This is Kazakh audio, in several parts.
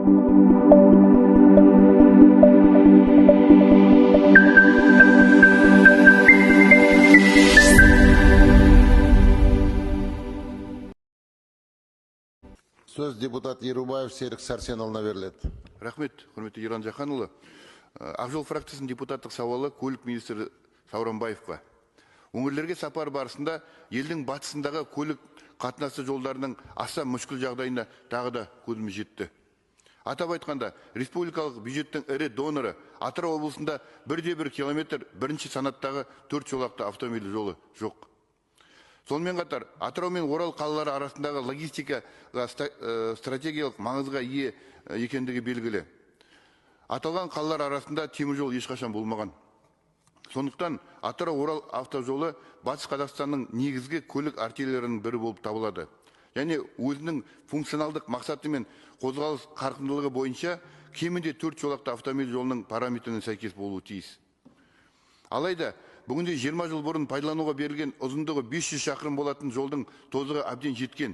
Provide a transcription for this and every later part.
Сөз депутат Ерубаев Серік Сәрсенұлына беріледі. Рахмет, құрметті Ерлан Жақанұлы. Ақ жол фракциясының депутаттық сауалы көлік министрі Сауранбаевқа. Өңірлерге сапар барысында елдің батысындағы көлік қатынасы жолдарының аса мүшкіл жағдайына тағы да көзіміз жетті. Атап айтқанда, республикалық бюджеттің ірі доноры Атырау облысында 1,1 километр бірінші санаттағы 4 жолақты автомобиль жолы жоқ. Сонымен қатар, Атырау мен Орал қалалары арасындағы логистика стратегиялық маңызға ие екендігі белгілі. Аталған қалалар арасында темір жол ешқашан болмаған. Сондықтан Атырау-Орал автожолы Батыс Қазақстанның негізгі көлік артерияларының бірі болып табылады. Және өзінің функционалдық мақсаты мен қозғалыс қарқындылығы бойынша кемінде 4 жолақты автомобиль жолының параметріне сәйкес болуы тиіс. Алайда, бүгінде 20 жыл бұрын пайдалануға берілген ұзындығы 500 шақырым болатын жолдың тозығы әбден жеткен.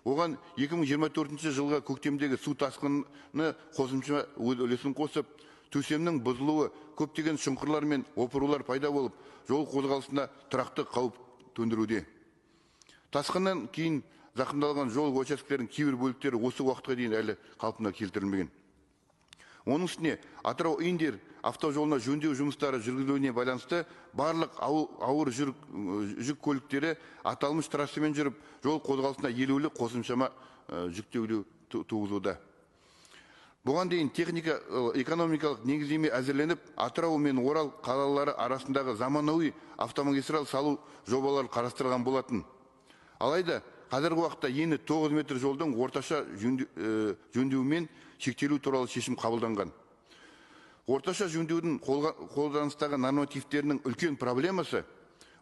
Оған 2024 жылғы көктемдегі су тасқыны қосымша өз үлесін қосып, төсемнің бұзылуы, көптеген шұңқырлар мен опырулар пайда болып, жол қозғалысына тұрақты қауіп төндіруде. Тасқыннан кейін зақымдалған жол учаскелерінің кейбір бөліктері осы уақытқа дейін әлі қалпына келтірілмеген. Оның үстіне Атырау Индер автожолына жөндеу жұмыстары жүргізілуіне байланысты барлық ауыр жүк көліктері аталмыш трассамен жүріп, жол қозғалысына елеулі қосымшама жүктеулеу туғызуда. Бұған дейін техника экономикалық негіздеме әзірленіп, Атырау мен Орал қалалары арасындағы заманауи автомагистраль салу жобалары қарастырылған болатын. Алайда қазіргі уақытта ені 9 метр жолдың орташа жөндеумен шектелу туралы шешім қабылданған. Орташа жөндеудің қолданыстағы нормативтерінің үлкен проблемасы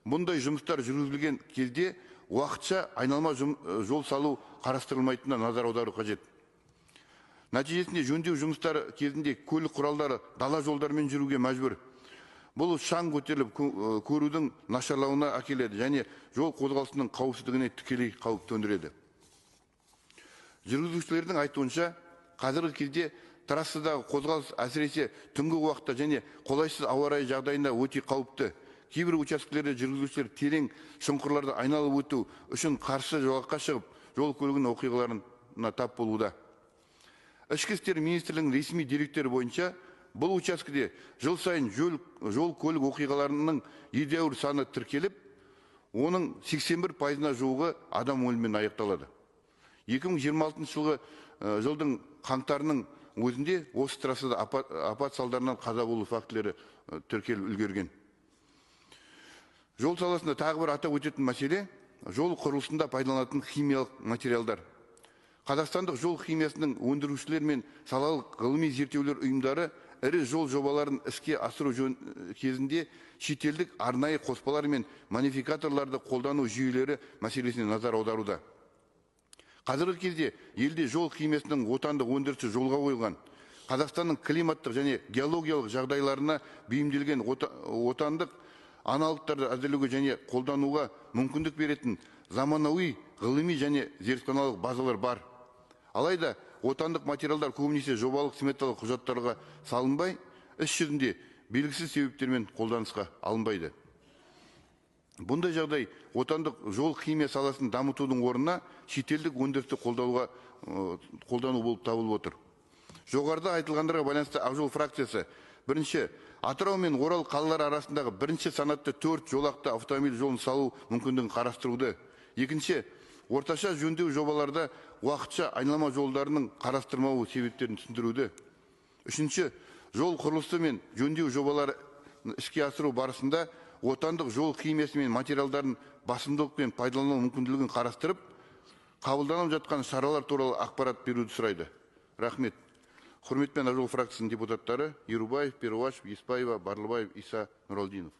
бұндай жұмыстар жүргізілген кезде уақытша айналма жол салу қарастырылмайтынына назар аудару қажет. Нәтижесінде жөндеу жұмыстары кезінде көлік құралдары дала жолдарымен жүруге мәжбүр. Бұл шаң көтеріліп көрудің нашарлауына әкеледі және жол қозғалысының қауіпсіздігіне тікелей қауіп төндіреді. Жүргізушілердің айтуынша, қазіргі кезде трассадағы қозғалыс әсіресе түнгі уақытта және қолайсыз ауа райы жағдайында өте қауіпті. Кейбір учаскелерде жүргізушілер терең шұңқырларды айналып өту үшін қарсы жолаққа шығып, жол көлігінің оқиғаларына тап болуда. Ішкі істер министрлігінің ресми деректері бойынша бұл учаскеде жыл сайын жол көлік оқиғаларының едәуір саны тіркеліп, оның 81%-на жуығы адам өлімімен аяқталады. 2026 жылғы жылдың қаңтарының өзінде осы трассада апат салдарынан қаза болу фактілері тіркеліп үлгерген. Жол саласында тағы бір атап өтетін мәселе жол құрылысында пайдаланатын химиялық материалдар. Қазақстандық жол химиясының өндірушілер мен салалық ғылыми зерттеулер ұйымдары ірі жол жобаларын іске асыру кезінде шетелдік арнайы қоспалар мен модификаторларды қолдану жүйелері мәселесіне назар аударуда. Қазіргі кезде елде жол химиясының отандық өндірісі жолға қойылған. Қазақстанның климаттық және геологиялық жағдайларына бейімделген отандық аналогтарды әзірлеуге және қолдануға мүмкіндік беретін заманауи ғылыми және зертханалық базалар бар. Алайда отандық материалдар көбінесе жобалық сметалық құжаттарға салынбай, іс жүзінде белгісіз себептермен қолданысқа алынбайды. Бұндай жағдай отандық жол химия саласын дамытудың орнына шетелдік өндірісті қолдану болып табылып отыр. Жоғарыда айтылғандарға байланысты Ақ жол фракциясы бірінші Атырау мен Орал қалалары арасындағы бірінші санатты 4 жолақты автомобиль жолын салу мүмкіндігін қарастыруды. Екінші, орташа жөндеу жобаларда уақытша айналма жолдарының қарастырмауы себептерін түсіндіруді. Үшінші, жол құрылысы мен жөндеу жобалары іске асыру барысында отандық жол химиясы мен материалдарын басымдылықпен пайдалану мүмкіндігін қарастырып, қабылданып жатқан шаралар туралы ақпарат беруді сұрайды. Рахмет. Құрметпен Ақ жол фракциясының депутаттары Ерубаев, Перуашев, Еспаева, Барлыбаев, Иса, Нұралдинов.